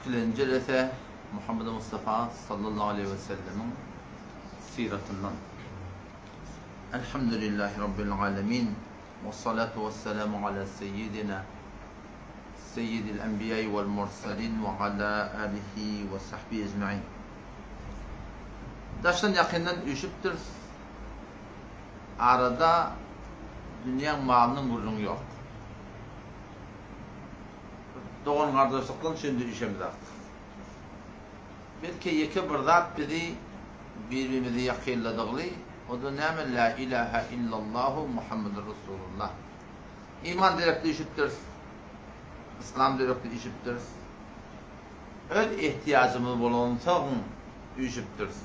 Ikilenji jelese Muhammedi Mustafa sallallahu aleýhi we sellemiň syratyndan. Elhamdülillahi Rabbil alemin we salatu we selamu ala seyyidina seyyidil enbiýai wal mursalin we ala alihi we sahbihi ecmain. Daşdan ýakyndan üýşüpdiris. Arada dünýäň malynyň gürrüňi ýok. Dogan-gardaşlykdan üçin üýşemzok. Belki ýeke bir zat bizi bir-birimize ýakynladygly, o-da näme, Lä ilähä illallahu Muhammedur Resulullah. Iman derekli üýşüpdiris. Yslam derekli üýşüpdiris. Öz ehtiýajymyz bolansoň üýşüpdiris.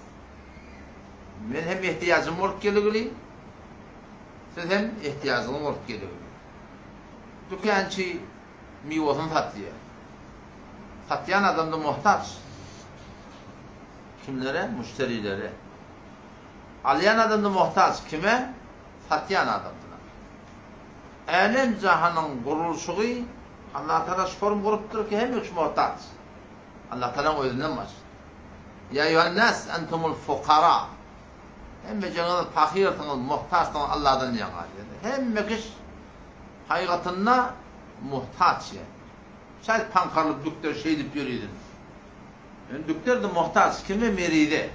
Men hem ehtiýajym bolup geligili, siz hem ehtiýajyňyz bolup geligili. Dükänçi miwesini satýar. Satýan adam-da muhtaç. Kimlere? Müşderilere. Alýan adam-da muhtaç. Kime? Satýan adamsyna. Älem-jahanyň gurluşygy Allatagala şu form gurupdyr ki, hemme kişi muhtaç. Allatagalaň özünden başga. Ýa eýýuhan-nas entumul fukara. Hemmejeňiz pahyrsyňyz, muhtaçsyňyz Alladan ýaňa diýýär. Hemme kiş haýgatynda muhtaç ýa. Şaýt paňkarylyp dükder şeýdip ýöridin. Ýöne dükder-de muhtaç kime merize.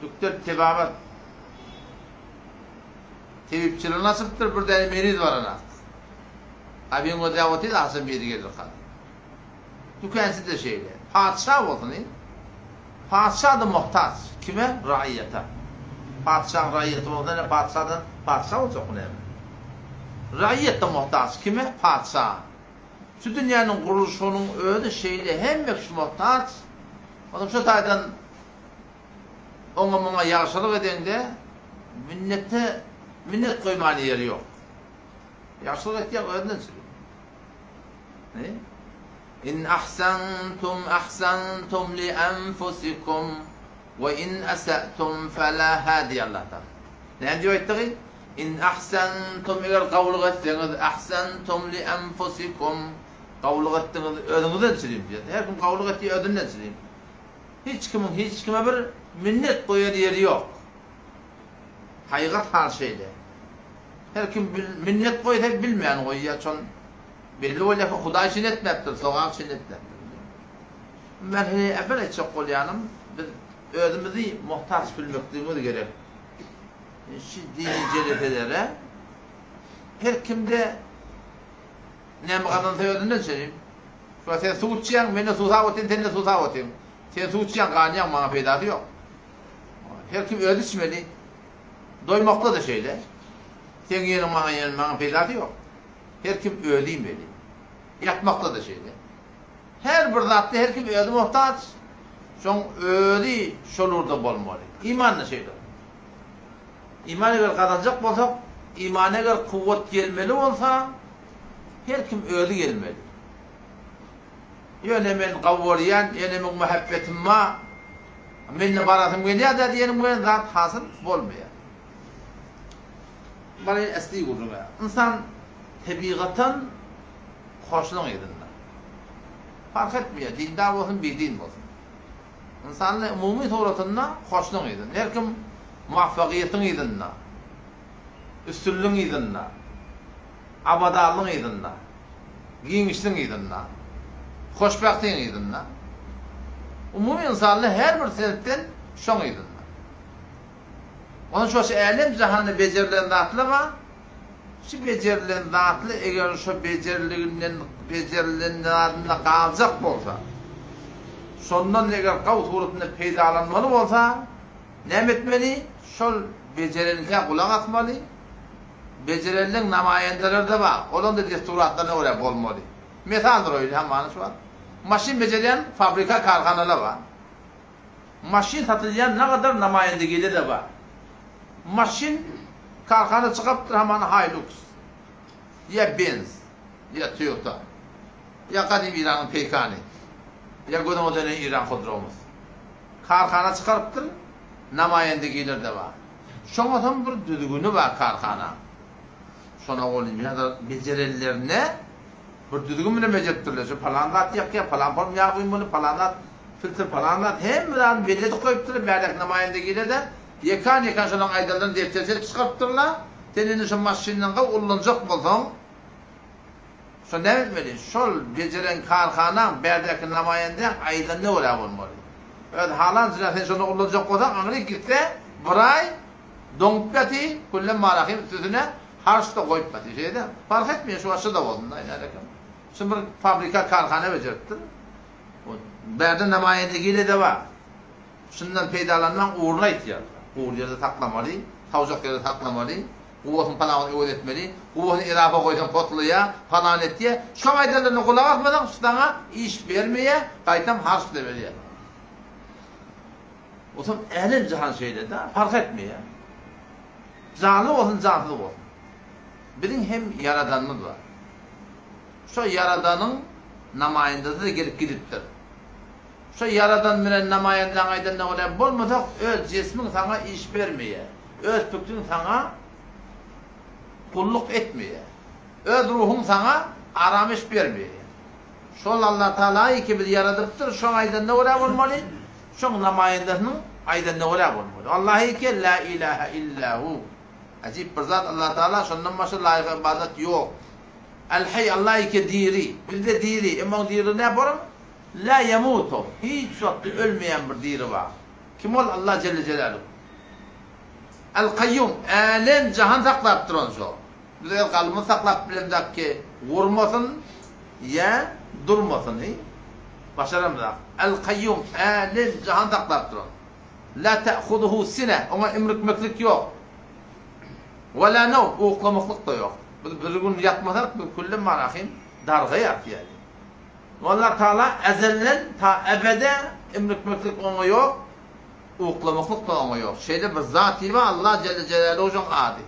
Dükder tebabat tebipçiligini açypdyr, bir däne meriz baranak. Abyň gözläp otyr, agşam biri gelir kazy. Dükänçi-de şeýle. Patyşa bolsun, Patyşa-da muhtaç. Kime? Raýata. Patyşaň raýaty bolsa ine patyşadan patyşa boljakmy näme? Raýat-da muhtaç. Kime? Patyşa. Şu dünýäniň gurluşygynyň özi şeýle hemme kişi muhtaç. Onsoň şu taýdan oňa-muňa ýagşylyk edeňde minnete minnet goýman ýeri ýok. Ýagşylyk etýäň özünden çykyp. In ahsantum ahsantum li enfusikum we in ese'tum felaha diýýär Allah Taala. Näme diýip aýtdygy? In ahsantum eger gowulyk etseňiz ahsantum li enfusikum gowulyk etdiňiz özüňizden çyryň diýýär. Her kim gowulyk etdi özünden çyryň. Hiç kimiň hiç kime bir minnet goýar ýeri ýok. Haýgat hal şeýle. Her kim minnet goýsa bilmän goýýar. Şol Belli bolýar ki, Hudaý üçin etmäpdir, sogap üçin etmäpdir. Men heniz äwel aýtjak bolýanym, biz özümizi muhtaç bilmekligimiz gerek. Şu dini jeleselere her kimde näme gazansa özünden çerim. Şu sen suw içýäň, men-de suwsap otyryn, sen-de suwsap otyň. Sen suw içýäň, ganýaň, maňa peýdasy ýok. Her kim özi içmeli. Doýmakda-da şeýle. Seň ýeniň maňa ýeniň maňa peýdasy ýok. Her kim özi iýmeli. Ýatmakda-da şeýle. Her bir zatda her kim özi muhtaç. Şoň özi şol ugurda bolmaly. Iman-da şeýle. Iman eger gazanjak bolsak, imana eger kuwwat gelmeli bolsa, her kim özi gelmeli. Ýöne men gowy görýän, ýöne meň mähebbetim bar, mende barasym gelýär-dä diýeniň bilen zat hasyl bolmaýar. Baraýyn esli gürrüňe. Ynsan tebigatan hoşlugyň yzynda. Parh etmeýär, dindar bolsun, bidin bolsun. Ynsan umumy suratynda hoşlugyň yzynda. Her kim muwaffagyýetiň yzynda, üstünligiň yzynda, abadanlygyň yzynda, giňişligiň yzynda, hoşbagtyň yzynda. Umumy ynsanly her bir sebitden şoň yzynda. Ondan şo şu älem-jahanda bejerilen zatlar bar. Şu bejerilen zatly eger şo bejeriliginden bejerilen zadynda galjak bolsa, şondan eger gawy suratynda peýdalanmaly bolsa, näme etmeli? Şol bejerenkä gulak asmaly. Bejerenleň namaýendeleri-de bar. Olaň-da desturatlaryna görä bolmaly. Mesaldyr oýly hamana şu wagt. Maşyn bejerýän fabrika, karhanalar bar. Maşyn satylýan nagadar namaýendegili-de bar. Maşyn karhana çykarypdyr hamana Hilux, ýa Benz, ýa Toyota, ýa gadym Iranyň Peýkany, ýa gözüňe dönen Iran Khodromuz. Karhana çykarypdyr, namaýendegiler-de bar. Şoňasam bir düzgüni bar karhanaň. Şona ol ýa-da bejerenlerine. Bir düzgün bilen bejeripdirler. Şu palan zat ýakýar, palan form ýag guýmaly, palan zat filtr, palan zat, hemme zadyny belli edip goýupdyrlar. Bärdäki namaýanda gelede ýekan-ýekan şolaryň aýdanlaryny depderçe edip çykarypdyrlar. Sen indi şu maşyndan gaw ullanjak bolsaň, şo näme etmeli? Şol bejeren karhanaň, bärdäki namaýandaň aýdanyna görä bolmaly. Öz halanjyna sen şony ullanjak bolsaň, aňryk gitse, bir aý doňup ýaty, küllem marahym üstesine Harç-da goýup batyr. Şeýle-de, parh etmeýär, şu başda-da bolsun-da, ine-lekim. Şu bir fabrika, karhana bejeripdir. O bärde namaýende hile-de bar. Şundan peýdalanmaň ugruny aýtýarlar. Gury ýerde saklamaly, sawjak ýerde saklamaly, guwasyny palawyny öwez etmeli, guwasyny edafa goýsaň potlaýar, palan etýär. Şoň aýdanlaryna gulak asmasaň, şu saňa iş bermeýär, gaýtam harç-da berýär. Bolsam älem-jahan şeýle-de, parh etmeýär. Janly bolsun, jansyz bolsun. Biziň hem Ýaradanymyz bar. Şo Ýaradanyň namaýyndasy-da gelip gidipdir. Şo Ýaradan bilen namaýyndaň aýdanyna görä bolmasak, öz jismiň saňa iş bermeýär. Öz pikriň saňa gulluk etmeýär. Öz ruhuň saňa aramyş bermeýär. Şol Allatagala ki bizi ýaradypdyr, şoň aýdanyna görä bolmaly, şoň namaýyndasynyň aýdanyna görä bolmaly. Allahy ki la ilahe illa hu. Ajyp bir zat Allatagala şondan başga laýyk ybadat ýok. El haý Allahy ki diri, bizde diri, emma oň dirligi näme borum? La ýemutu, hiç wagtda ölmeýän bir diri bar. Kim ol? Allah jelle jelaluhu. El kaýýum, älem jahan saklap duran şo. Biz öz galbymyzy saklap bilemzok ki, gurmasyn ýa durmasyn, hi? Başaramzok. El-Kaýýum, älem, jahan saklap duran. La te'huzuhu sine, oňa imrikmeklik ýok. We la newm, uklamaklyk-da ýok. Biz bir gün ýatmasak, biz küllem marahym dargaýarys ýaly. Allah Taala ezelden ta ebede imrikmeklik oňa ýok, uklamaklyk-da oňa ýok. Şeýle bir zaty bar, Allah jelle jelaluhu şoň ady.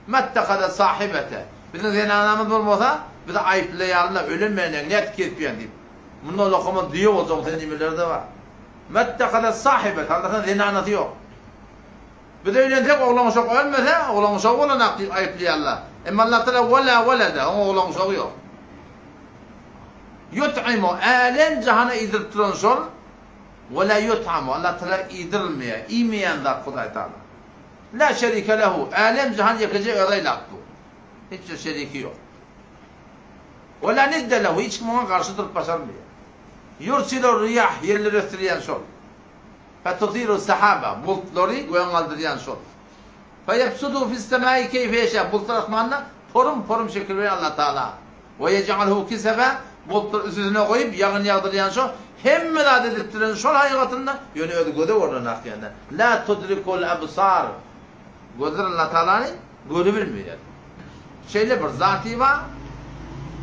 Mettehaze sahibete. Biziň zenanamyz bolmasa, bizi aýyplaýarlar, ölen menden nädip kesipýäň diýip. Mundan ulakama düýe boljagyň sen diýmeleri-de bar. Mettehaze sahibete, Allahyň zenanasy ýok. Biz öýlensek, oglan-uşak ölmese, oglan-uşagy bolanak diýip aýyplaýarlar. Emma Allah Tagala wela welede, oň oglan-uşagy ýok. Ýut'imu, älem-jahana iýdirip duran şol, wela ýut'amu, Allah Tagala iýdirilmeýär, iýmeýän zat Hudaý Tagala. La şerike lehu, älem jahan ýekeje özi aýlap dur. Hiç bir şeriki ýok. We la nidde lehu, hiç kim oňa garşy durup başarmaýar. Ýursilur riýah, ýelleri ösdürýän şol. Fetusiru sahaba, bultlary göge galdyrýan şol. Feyebsutuhu fis-semai keýfe ýeşa, bultlar asmanda porum-porum şekil berýän Allah Tagala. We ýej'alhu kisebe, bultlary üstüne goýup, ýagyn ýagdyrýan şo, hemme zady edip duran şol hakykatynda, ýöne özi göze görnen akýanda. La tudrikul absar, gözler Allah Tagalany görübilmeýär. Şeýle bir zaty bar,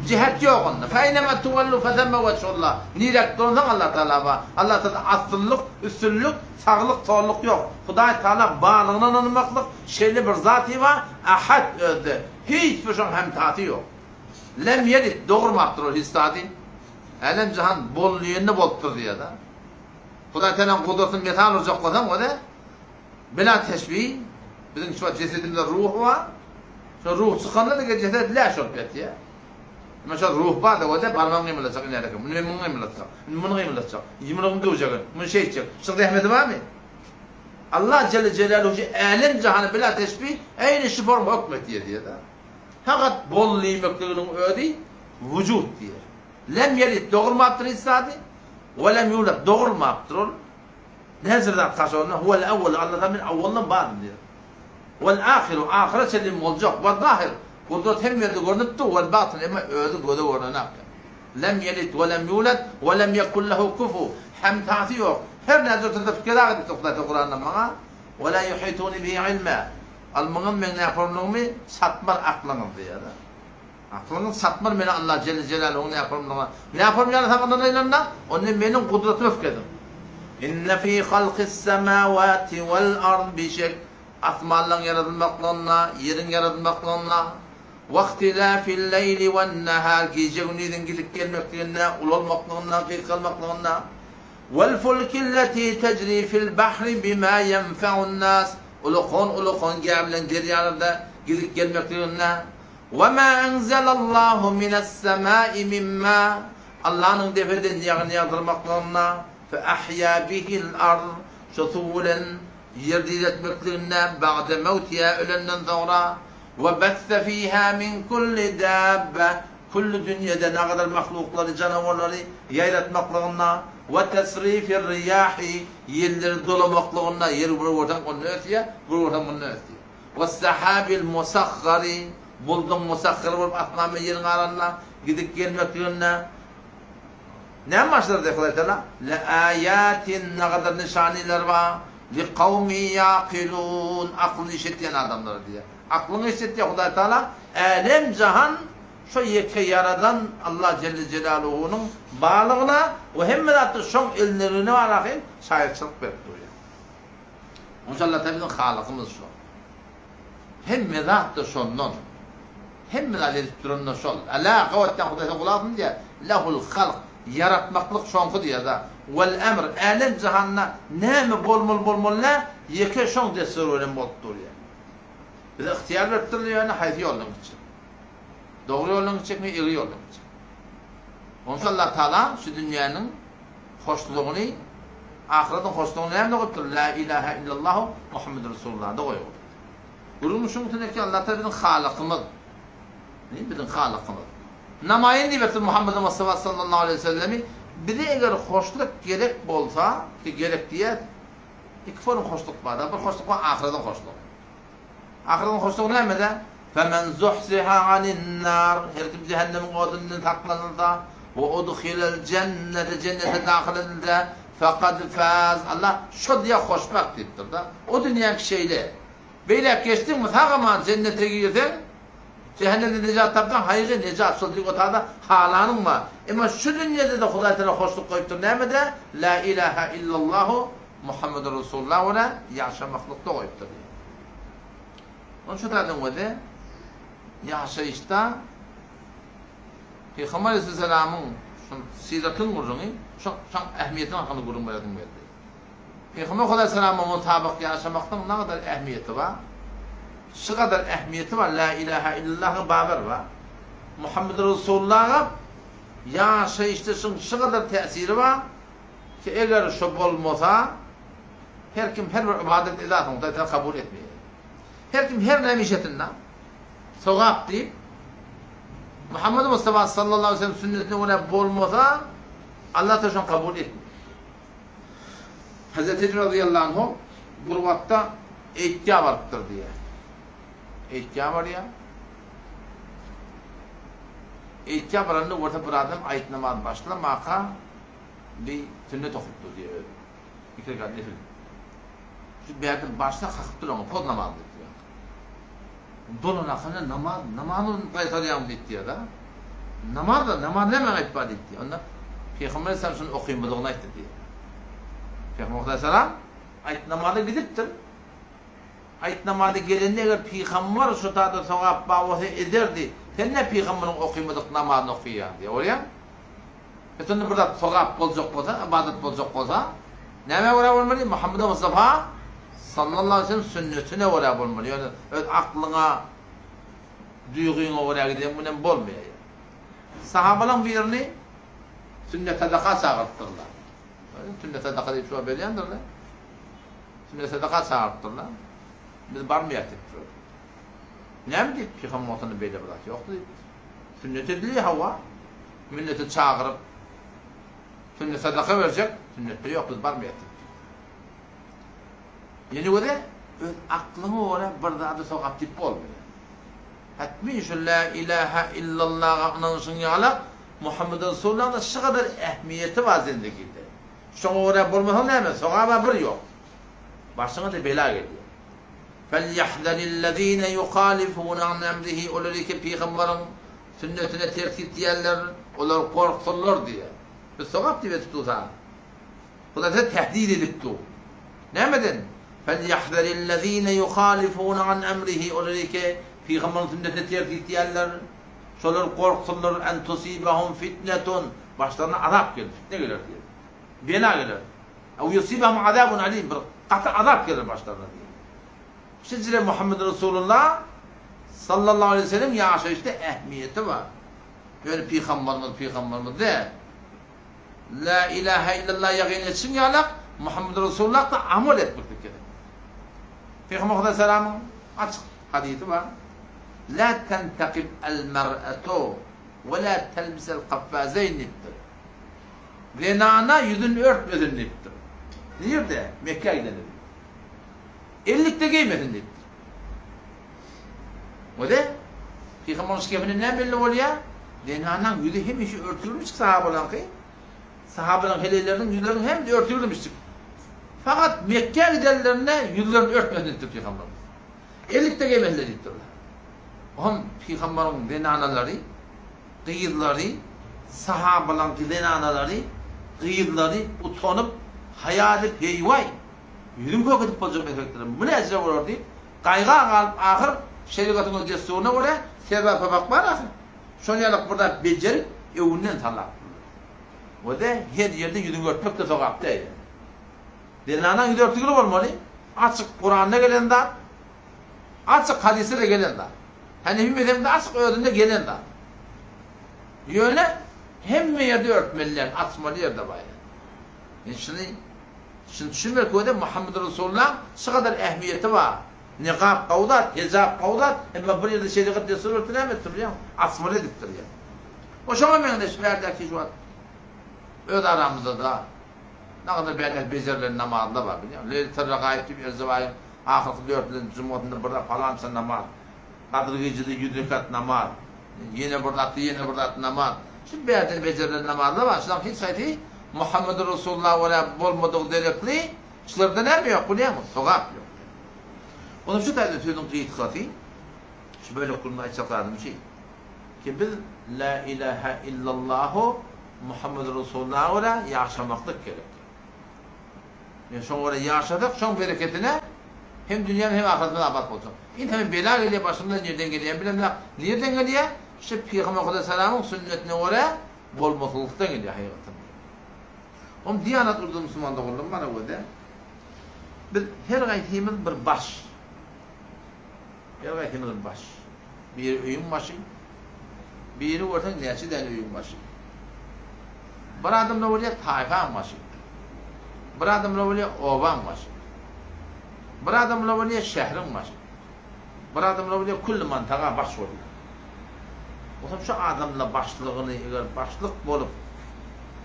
jihet ýok onda. Fe eýnema tuwellu fesemme wejhullah, niräk dolansaň Allah Tagala bar. Allah Tagala astynlyk, üstünlik, saglyk, solluk ýok. Hudaý Tagala barlygyna ynanmaklyk, şeýle bir zaty bar, Ahad özde, hiç bir şoň hemtasy ýok. Lem ýelid, dogurmapdyr ol hiç zady. Älem-jahan bol diýende bolupdyr diýýär-de. Hudaý Tagalaň gudratyny mysal urjak bolsaň, o-da bela teşbih, biziň şu wagt jesedimizde ruh bar. Şo ruh çykanda-da jeset läş bolup ýatýar. Emma şo ruh bar-da, o-da barmagyňy gymyldatjak inädekä, muny men muny gymyldatjak, indi muny gymyldatjak, ýumrugymy döwjek, muny şeýtjek. Şuň zähmeti barmy? Allah jelle jelaluhu älem-jahany bela teşbih, eýni şu forma hökmetýär diýýär-de. Fakat bol diýmekliginiň özi wujud diýer. Lem ýelid dogurmapdyr hiç zady, we lem ýulad dogrulmapdyr ol. Näçe zat kaşa onda huwel awwal Allah taala men awwaldan bardym diýer. Wel ahiru ahyra çenli boljak we zahir gudrat hemme ýerde görnüp dur wel batyn emma özi göze görnenak. Lem ýelid we lem ýulad we lem ýekun lehu kufu hemtasy ýok. Her näçe otursa pikir agyr diýipdir Hudaý Kuranda maňa we la ýuhitune bihi ilma. Ylmyňyz meň näporumlygymy çatmar aklyňyz diýýär. Aklyňyz çatmar meni Allah jelle jelaluhuň näporumlygyna. Näporum ýaly saňa ynanaýlanda, onda meniň gudratyma öfke ediň. Inne fi halkis semawati wal ard bişek asmanlaryň ýaradylmaklygynda, ýeriň ýaradylmaklygynda, wahtilafil leýli wen nahar gije-gündiziň gidip gelmekliginde, ulalmaklygynda, gysgalmaklygynda, Wal fulkilleti tejri fil bahri bima ýenfeun nas, Ulakan-ulakan gämileň derýalarda gidip gelmekliginde. Ve ma enzelallahu mine's-semai min ma Allanyň depeden ýagyn ýagdyrmaklygynda fe ahýa bihil ard şo suw bilen ýer diriltmekliginde ba'de mewtiha ölenden soňra we besse fiha min kulli dabbe külli dünýede nagadar mahluklary janawarlary ýaýratmaklygynda we tesrifir riýahi ýelleri dolamaklygynda ýer bir görseň onda ösýär bir görseň munda ösýär we sahabil musakhary bulduň musahhary bolup asman we ýeriň arasynda gidip gelmekliginde Näme başlar diýýär Hudaý Taala? Le aýatin nagadar nyşanylar bar li kawmi ýakilun aklyny işletýän adamlara diýýär. Aklyňy işletýär Hudaý Taala älem jahan şo ýeke ýaradan Allah jelle jelaluhunyň barlygyna we hemme zatda şoň elindeligine bar ahyn şaýatçylyk berip durýar. Onuň üçin Allah Taala biziň Halykymyz şo. Hemme zat-da şondan. Hemme zat edip duran-da şol. Älä, gabatdan Hudaý sen gulak asma diýýär. Lehul halk, ýaratmaklyk şoňky diýýär-de. Wel emr, älem-jahanda näme bolmaly bolmaly däl, ýeke şoň dessury bilen bolup durýar. Bize ygtyýar beripdir ýöne haýsy ýoldan gitjek. Dogry ýoldan gitjekmi, egri ýoldan gitjek. Onuň üçin Allah Taala şu dünýäniň hoşlugyny, ahyretiň hoşlugyny nämede goýupdyr? La ilahe illallahu Muhammedur Resulullahda goýupdyr. Gürrüň şuň üçin ki Allah Taala biziň Halykymyz. Ne biziň Halykymyz. Namaýyn diýip etdi Muhammed Mustafa sallallahu aleyhi ve sellemi bize eger hoşluk gerek bolsa, ki gerek diýer, iki form hoşluk bar. Bir hoşluk bar, ahyretiň hoşlugy. Ahyretiň hoşlugy nämede? Femen zuhziha anin nar, her kim jähennemiň odundan saklanylsa, we udhilel jennete, jennete dahyl edilse, fekad faz, Allah şo diýýär hoşbagt diýipdir-de. O dünýäňki şeýle. Beýläk geçdiňmi, sag-aman jennete girseň, jähennemden nejat tapsaň, haýyry nejat şol diýip otada halanyň bar. Emma şu dünýede-de Hudaý Tagala hoşluk goýupdyr nämede? La ilaha illallahu Muhammedur Resulullah görä ýaşamaklykda goýupdyr diýýär. Onuň şu zadyň özi ýaşaýyşda Pygamber aleyhisselamyň şu syratyň gürrüňi, şoň şoň ähmiýetiniň hakynda gürrüň beresim geldi. Pygamber aleyhisselama mutabyk ýaşamaklygyň nägadar ähmiýeti bar? Şu gadar ähmiýeti bar, la ilaha illallahyň babar bar. Muhammed Resulullaha ýaşaýyşda şuň şu gadar täsiri bar ki, eger şo bolmasa, Her kim her bir ybadat edasyny Hudaý Tagala kabul etmeýär. Her kim her näme iş etinde sogap diýip Muhammed Mustafa sallallahu aleyhi ve sellem sünnetine görä bolmasa Allah Tagala şony kabul etmeýär. Hazreti Ali radıyallahu anhu bir wagtda eýtgä barypdyr diýýär. Eýtgä barýar. Eýtgä baranda görse bir adam aýt namaz başlamaka bir sünnet okupdyr diýýär özi. Iki rekat nefil. Şu bärden başla kakyp dur oňa, poz namaz diýip diýýär. Dolan akylyna namaz, namazy gaýtarýaň diýip diýýär-de. Namaz da, namaz näme aýyp bar diýip diýýär. Onda Pygamber aleyhisselam şuny okymydygyny aýtdy diýýär. Pygamber aleyhisselam aýt namaza gidipdir. Aýt namaza gelende eger pygamber şu tada sogap bar bolsa ederdi. Sen ne pygamberiň okymydyk namazyny okaýaň diýýär. Görýäňmi? Ötende bir zat sogap boljak bolsa, ybadat boljak bolsa, nämä görä bolmaly? Muhammed Mustafa sallallahu aleyhi ve sellem sünnetine görä bolmaly. Ýöne öz aklyňa, duýgyňa görä giden bilen bolmaýar. Sahabalaryň birini sünnet sadaka çagyrypdyrlar. Sünnet sadaka diýip şuňa berýändirler. Sünnet sadaka çagyrypdyrlar. Biz barmaýarys diýipdir. Näme diýip, Pygamber wagtynda beýle bir zat ýokdy diýipdir. Sünnet edilýär hawa. Münnete çagyryp, sünnet sadaka berjek, sünnetde ýok, biz barmaýas diýipdir. Ýene göre, öz aklyňa görä bir zady sogap diýip bolmaýar. Hetmi şu la ilaha illallaha ynanyşyň ýalak, Muhammed Resulullahda şu kadar ähmiýeti bar zindegide. Şoňa görä bolmasa näme, sogaba bir ýok. Başyňa-da bela gelýär. Felýahzerillezine ýuhalifune an emrihi olar ki pygamberiň sünnetine ters gitýänler, olar gorksunlar diýýär. Biz sogap diýip edip dursak, Hudaý bize tehdit edip dur. Nämeden? Felýahzerillezine ýuhalifune an emrihi olar ki pygamberiň sünnetine ters gitýänler, şolar gorksunlar en tusibahum fitnetun başlaryna azap geler, fitne geler diýýär. Bela geler. Ew yusibahum azabun alim bir gaty azap geler başlaryna diýýär. Şejere Muhammed Resulullah. Sallallahu aleýhi we sellem ýaşaýyşda ähmiýeti bar. Ýöne pygambarymyz pygambarymyz däl. La ilahe illallah ýagyn etşiň ýalak Muhammed Resulullah da amal etmeklik gerek. Pygamber Hudaý salamyň açyk hadysy bar. La tentakib el mer'atu we la telbisel kaffazeýn diýipdir. Zenana ýüzüni örtmesin diýipdir. Nirde? Mekgä gidende diýipdir. Ellikde geýmesin diýipdir. Wede, Pygamberyň şu gepinden näme belli bolýar? Zenanaň ýüzi hemişe örtülmişik sahabalaryňky. Sahabalaryň heleýleriniň ýüzleriniň hemmesi örtülmişik. Fakat Mekgä gidenlerinde ýüzlerini örtmesin diýipdir Pygamberimiz. Ellikde geýmesinler diýipdirler. Ohm Pygamberyň zenanalary, gyzlary, sahabalaryň zenanalary, gyzlary utanyp, haýa edip, heý-waý, ýüzüň kök edip boljak meselekdir. Bu näjele bolar diýip, Gaýga galyp ahyr şerigatyň öz dessuryna görä sebäp papak bar ahyr. Şol ýalak bir zat bejerip öwünden sallapdyrlar. Wede her ýerde ýüzüňi örtmek-de sogap däl. Zenanaň ýüzi örtügli bolmaly. Açyk Kuranda gelen zat. Açyk hadysda-da gelen zat. Hanefi mezhebinde açyk özünde gelen zat. Ýöne hemme ýerde örtmeli däl, açmaly ýerde bar. Indi şuny Şuny düşünmek göze Muhammed Resulullah şu gadar ähmiýeti bar. Nikap gowy zat, hijap gowy zat, emma bir ýerde şerigat dessur bolsa näme etdir bilýäňmi? Asmaly edipdir ýa. O şoňa meňzeş bärdäki şu wagt öz aramyzda-da nagadar bärde bejerilen namazlar bar bilýäňmi? Leýletul Regaib diýip Erzebaýyň ahyrky dördünji jumgasynda bir palança namaz. Gadyr gijede ýüz rekat namaz, ýene bir zatda ýene bir zat namaz. Şu bärden bejerilen namazlar bar. Şularyň hiç haýsy Muhammedur Resulullah görä bolmadygy derekli, şularda näme ýok bilýäňmi? Sogap ýok. Onuň şu taýda sözüň gysgasy, şu bölek gürrüňde aýtjak zadym şu, ki biz La ilahe illallahu Muhammedur Resulullah görä ýaşamaklyk gerek. Ýöne şoňa görä ýaşasak, şoň bereketine hem dünýämiz hem ahyretimiz abat boljak. Indi hem bela gelýär başymyza nirden gelýäni bilemzok. Nirden gelýär? Şu Pygamber Hudaýsalamyň sünnetine görä bolmasyzlykdan gelýär hakykatdan. Oň diýanat urdy musulman doganlarym bana göze. Biz her gaýsymyz bir baş. Her gaýsymyz bir baş. Biri öýüň başy, biri görseň näçe däne öýüň başy. Bir adamlar bolýar taýfaň başy. Bir adamlar bolýar obaň başy. Bir adamlar bolýar şähriň başy. Bir adamlar bolýar külli mantaga baş bolýar. Otam şu adamlar başlygyny eger başlyk bolup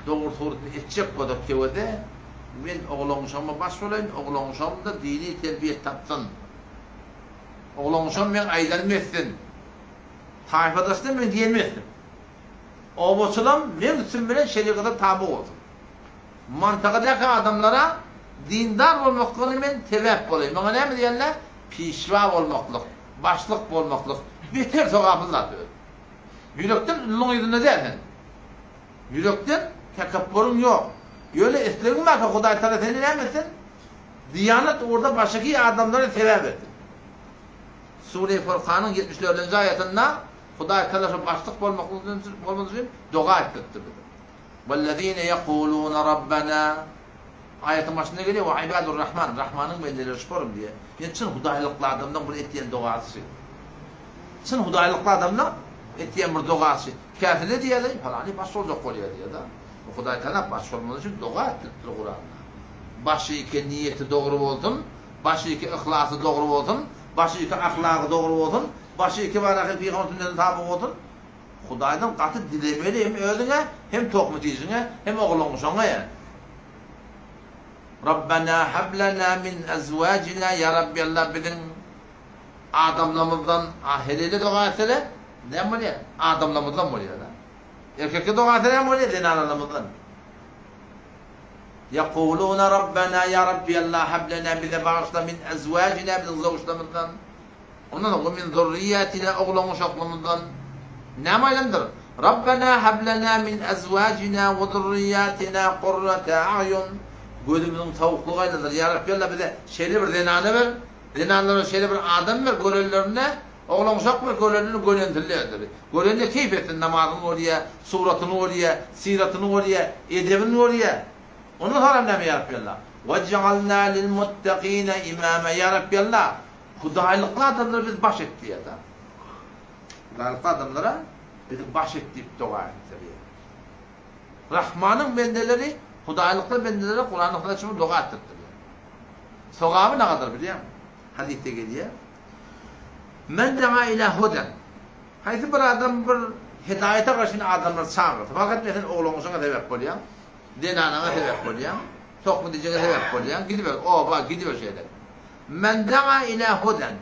dogry suratny etjek bolsa kewede men oglanşama baş bolaýyn, oglanşam-da dini terbiýe tapsyn. Oglanşam meň aýdanymy etsin. Taýpadaşlam meň diýenimi etsin. Obaçylam meň üstüm bilen şerigata taby bolsun. Mantagadaky adamlara dindar bolmaklygyna men sebäp bolaýyn. Maňa näme diýenler? Pişwa bolmaklyk, başlyk bolmaklyk beter sogaply zat özi. Ýürekden ulluň yzynda däl sen. Ýürekden tekepburyň ýok. Ýöne islegiň barka Hudaý Tagala seni näme etsin? Diýanat ugurda başyky adamlara sebäp etsin. Sure-i Furkanyň 74-nji aýatynda Hudaý Tagala şu başlyk bolmaklyk üçin doga etdiripdir bize. Wellezine ýekuluna Rabbena Aýatyň başynda gelýär we ibadur Rahman, Rahmanyň bendeleri şularym diýýär. Ýöne çyn hudaýlykly adamlaryň bir etýän dogasy şu. Çyn hudaýlykly adamlaryň etýän bir dogasy. Käsine diýýärler, palany baş boljak bolýar diýýär-de. Hudaý Tagala baş bolmaz üçin doga etdiripdir Kuranda. Başyky niýeti dogry bolsun, başyky yhlasy dogry bolsun, başyky ahlagy dogry bolsun, başyky baraky pygamber sünnetine taby bolsun. Hudaýdan gaty dilemeli hem özüňe, hem tohum-tişiňe, hem ogluň-uşagyňa ýa. Rabbena hab lena min azwajina ýa Rabbi Allah biziň adamlarymyzdan a helele doga etsele näme bolýar? Adamlarymyzdan bolýar-da. Erkekde doga etse näme bolýar? Zenanalarymyzdan. Ýekuluna Rabbena ýa Rabbi Allah hab lena bize bagyşla min azwajina biziň zowjlarymyzdan. Ondan soň we min zurriýatina oglan-uşaklarymyzdan näme aýlandyr? Rabbena hab lena min azwajina we zurriýatina kurrata a'ýun gözümiziň sowuklygy aýlandyr. Ýa Rabbi Allah bize şeýle bir zenana ber, zenanlara şeýle bir adam ber, görenlerinde oglan-uşak ber, görenlerinde gönensinlerdir. Görende keýp etsin, namazyny görýär, suratyny görýär, syratyny görýär, edebini görýär. Ondan soňram näme Ýa Rabbi Allah? Wej'alna lil-muttakina imama Ýa Rabbi Allah, Hudaýlykly adamlary biz baş et diýýär-de. Hudaýlykly adamlara bizi baş et diýip doga etdirýär. Rahmanyň bendeleri Hudaýlykly bendelere Kuranyň Hudaý üçin doga etdiripdirler. Sogaby nagadar bilýäňmi? Hadysda gelýär. Men da'a ila hudan. Haýsy bir adam bir hidaýata garşy adamlary çagyrsa, fark etmeýär sen oglangyşyňa sebäp bolýaň, zenanaňa sebäp bolýaň, tokmy dijege sebäp bolýaň, gidiber oba, gidiber şeýle. Men da'a ila hudan.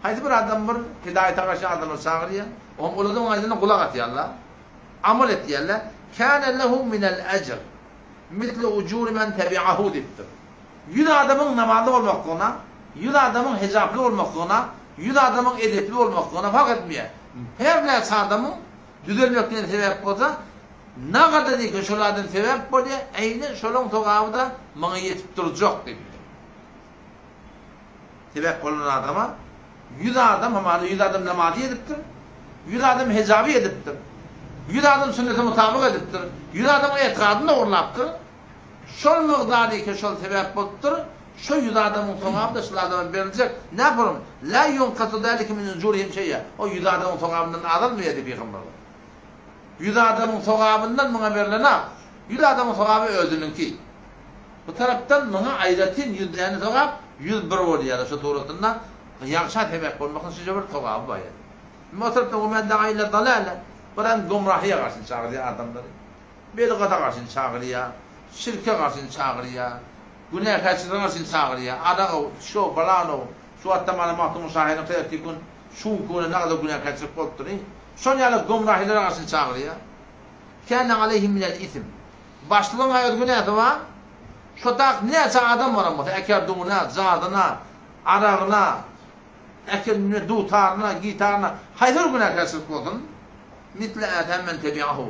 Haýsy bir adam bir hidaýata garşy adamlary çagyrýar, oňa ol adamyň aýdanyna gulak asýarlar. Amal etýärler, Kâne lehu minel ejr, mislu ujuri men tebi'ahu diýipdir. Ýüz adamyň namazly bolmaklygyna, ýüz adamyň hijaply bolmaklygyna, ýüz adamyň edepli bolmaklygyna fark etmeýär. Her näçe adamyň düzelmekligine sebäp bolsa, nagada diýken şol adam sebäp bolýar, eýnen şolaň sogaby-da maňa ýetip durjak diýipdir. Sebäp bolan adama ýüz adam hamala ýüz adam namazy edipdir, ýüz adam hejaby edipdir, ýüz adam sünnete mutabyk edipdir, ýüz adamyň etigadyny dogurlapdyr. Şol mygdary ki şol sebäp bolupdyr, şo ýüz adamyň sogaby-da şol adama beriljek. Näporum, La ýunkasu zalike min ujurihim şeý'a. O ýüz adamyň sogabyndan azalmaýar diýip pygamberler. Ýüz adamyň sogabyndan muňa berlenok. Ýüz adamyň sogaby özüniňki. Bu tarapdan muňa aýratyn ýüz däne sogap, 101 bolýar-da şu suratynda ýagşa sebäp bolmaklyk şeýle bir sogaby bar ýa. Emma o tarapdan we men da'a ila dalale, bir hem gomrahyýa garşy çagyrýar adamlary. Bidgata garşy çagyrýar, şirke garşy çagyrýar, günäkärçilige garşy çagyrýar. Aragow, şo, balanow, şu wagtda mana Magtymguly şahyryň erteki gün, şu günki güne nagada günäkärçilik bolupdyr. Şol ýaly gomrahylara garşy çagyrýar. Kâne aleyhi minel ism. Başlygyň öz günäsi bar. Şo tak näçe adam baran bolsa, äkerdugyna, jadyna, aragyna, äkelmine, dutaryna, gitaryna, haýsy bir günäkärçilik bolsun, misle ätäm men tebiahu.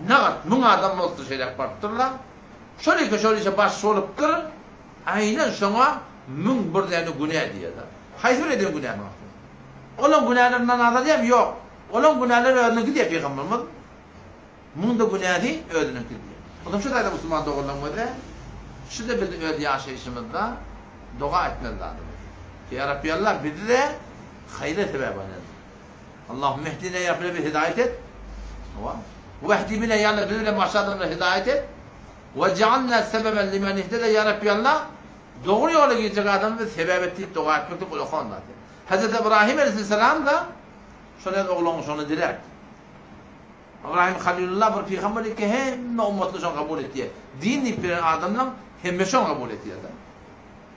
Nagat müň adam bolupdyr şeýläk barypdyrlar. Şol ýeke şol işe başçy bolupdyr. Aýnan şoňa 1001 däne günä diýýärler. Haýsy bir eden günäsi bar? Olaň günälerinden azalýarmy? Ýok. Olaň günäleri özüniňki diýýär pygamberimiz. Muň-da günäsi özüniňki diýýär. Onsoň şu taýda musulman doganlaryň özi şu-da biz öz ýaşaýşymyzda doga etmeli zadymyz. Ýa Rabbi Allah bizi-de haýra sebäp aýla. Allahümme ehdina ýa Rabbi bizi hidaýat et. Hawa. Wehdi bina ýa Allah bizi bilen başga adamlary hidaýat et. Wej'alna sebeben limen ihteda ýa Rabbi Allah dogry ýola girjek adamy biz sebäp et diýip doga etmeklik uly zat. Hezreti Ibrahim aleyhisselam da şol öz ogluny şony diläpdi. Ybraýym Halilullah bir pygamber ki hemme ummatlar şony kabul etýär. Din diýip beren adamlaň hemme şony kabul etýär-de.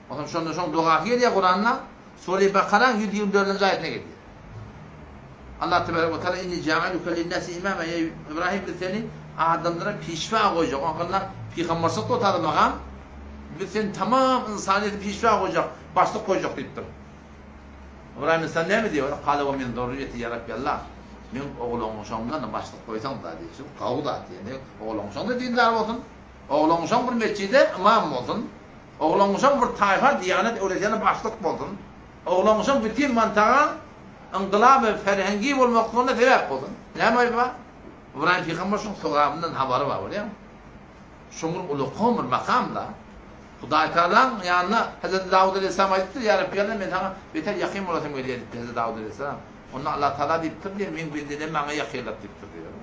Onsoň şonda şoň dogasy gelýär Kuranda, Sure Bakaraň 124-nji aýatyna gelýär. Allah tebarek we taala inni jailuke linnasi imama ey Ibrahim biz seni adamlara pişwa goýjak. O hakynda pygamberçilik otada makam. Biz seni tamam ynsanyýeti pişwa goýjak, başlyk goýjak diýipdir. Ybraýym aleyhisselam näme diýýär? Kale we min zurriýeti ýa Rabbi Allah. Meň oglangyşamdan-da başlyk goýsaň da diýýär. Şu gowy zat diýýär. Meň oglangyşam-da dindar bolsun. Oglangyşam bir metjide ymam bolsun. Oglangyşam bir taýfa diýanet öwredýän başlyk bolsun. Oglangyşam bütin mantaga ynkylap we ferhengi bolmaklygyna sebäp bolsun. Näme aýby bar? Ybraýym pygamber şuň sogabyndan habary bar, görýäňmi? Şuň bir ulakan bir makam-da. Hudaý Tagalaň ýanyna Hezreti Dawut aleýhissalam aýdypdyr, Ýa Rabbi Allah, men saňa beter ýakyn bolasym gelýär diýipdir Hezreti Dawut aleýhissalam. Onda Allah Tagala diýipdir diýýär, Meň bendelerimi maňa ýakynlat diýipdir diýýär.